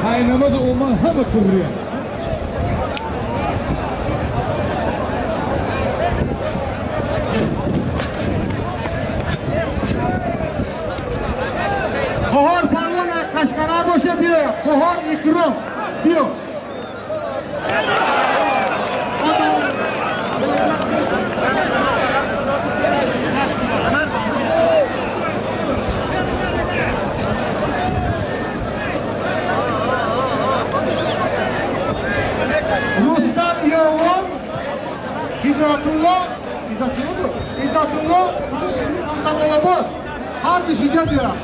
Qaynamada umuman hamma to'g'ri. Qahhor polvon Qashqarda bo'lsa biyo, Qahhor Ikrom biyo. Rustam Yovon, Izzatullo, Tamtamolobod. Har bir shija beraman.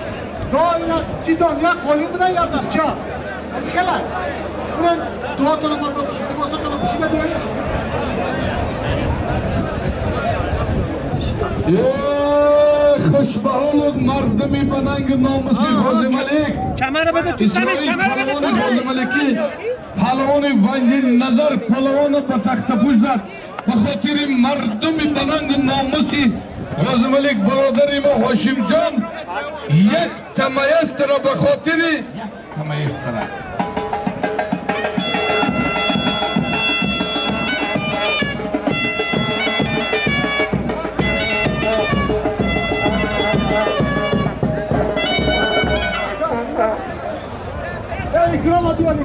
Doim chidon ya qo'lim bilan ya pichoq. Kelar. Ular duo qilib, libosini qilib shija beradi. Xushbahol mardumi banang nomusi G'ozimalik. Kamara bada tutsana, kamara bada G'ozimaliki. Palvoni Vanjin Nazar palvoni ба тахтапӯш зад. Ба хотири мардуми бананги номуси Ғозималик бародари мо Ҳошимҷон як тамаястара ба хотири як тамаястара.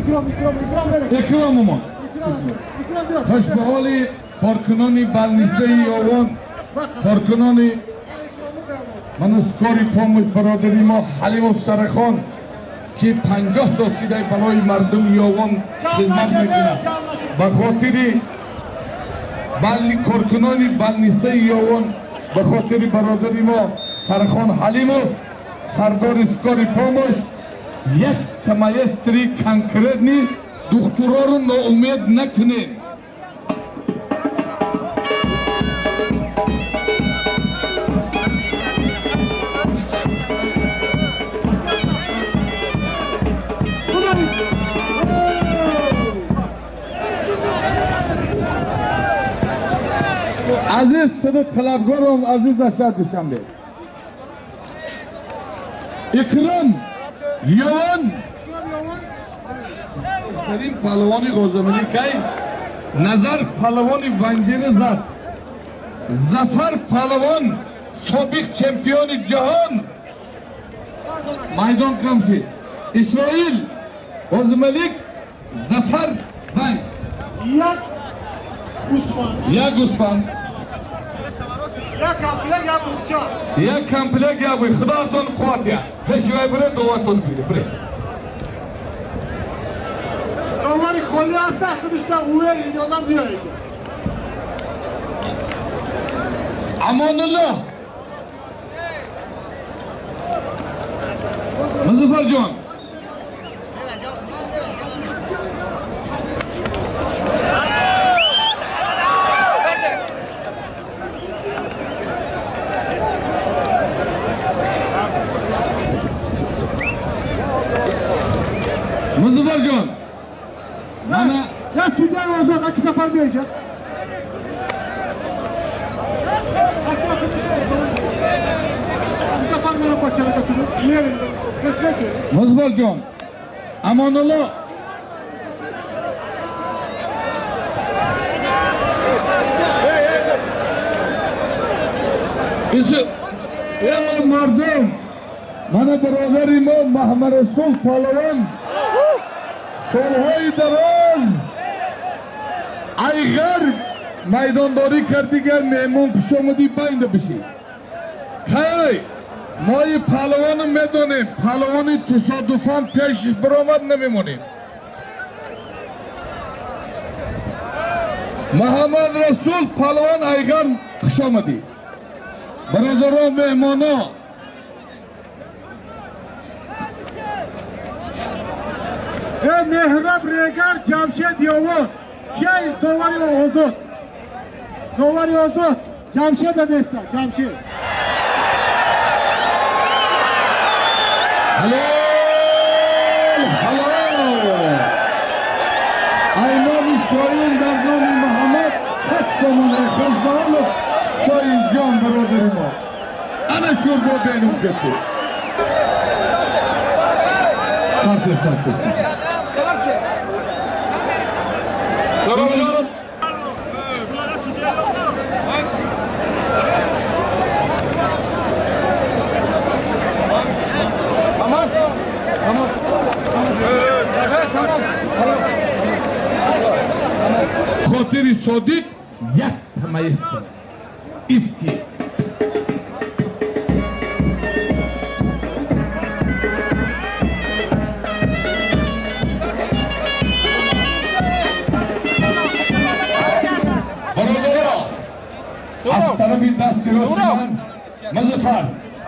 Ikrom Ikrom omon. Ikrom. Хуш ба ҳоли коркунони балнисаи Ёвон, коркунони ману скорый помощь бародари мо Ҳалимов Сарахон ки 50 сол шидай барои мардуми Ёвон хизмат мекунад. Ба хотири коркунони балнисаи Ёвон, ба хотири бародари мо Сарахон Ҳалимов, сардори скорый помощь, як тамаестри конкретный духтуроро ноумед накунед. Aziz tini talabgorom, aziz Ashad Dushanbe. Ikrom Yovon беҳтарин палвони Ғозималикай Назар палвони Ванҷина зад. Зафар палвон собиқ чемпиони ҷаҳон майдон кам шид. Исроил Ғозималик Зафар Ванг. Як гӯсфанд. Як гӯсфанд. Як комплект як буғча. Як комплект як буғча. Худоатон қувват я. Пешвай бире, доватон бире. Бире. Довари холи аст, худишда уверен одам биёед. Амонулло. Музаффарҷон. Музаффарҷон. Mana ya судья озод akki safar berishadi. Safar mana bochalaga turib, Muzaffarjon, Amonullo ey mardum, mana birodari мо Маҳмад Расул палвон солҳои дароз айғар майдондорӣ кард, дигар меҳмон хушомадӣ байнда бишӣ. Кай мои палвону медонем, палвони тасодуфан пеш баромад намемонем. Муҳаммад Расул палвон айғар хушомадӣ. Бародарон меҳмоно, Меҳраб Регар Ҷамшед Ёвон. Кай довари озод. Довари озод. Ҷамшед места, Ҷамшед. Ҳалол, ҳалол. Аймони Шоин дар номи Муҳаммад 100 сомон хушбаҳолов Шоин ҷон бародари мо. Ана шурбо бенум касид. Сар. Tamam. Tamam. Evet, tamam. Хотири Содиқ як тамаист исти. Бародаро, аз тарафи дасти рости ман Музаффар,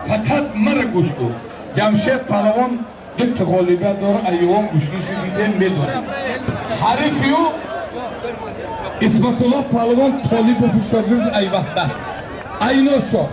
фақат мара гӯш кун. Ҷамшед палавон дутта ғолибият дора, айвон гӯшниши дидем, медонем. Ҳарифи ӯ Исматулло палвон Толибову шогирди Айваҳдат. Айношо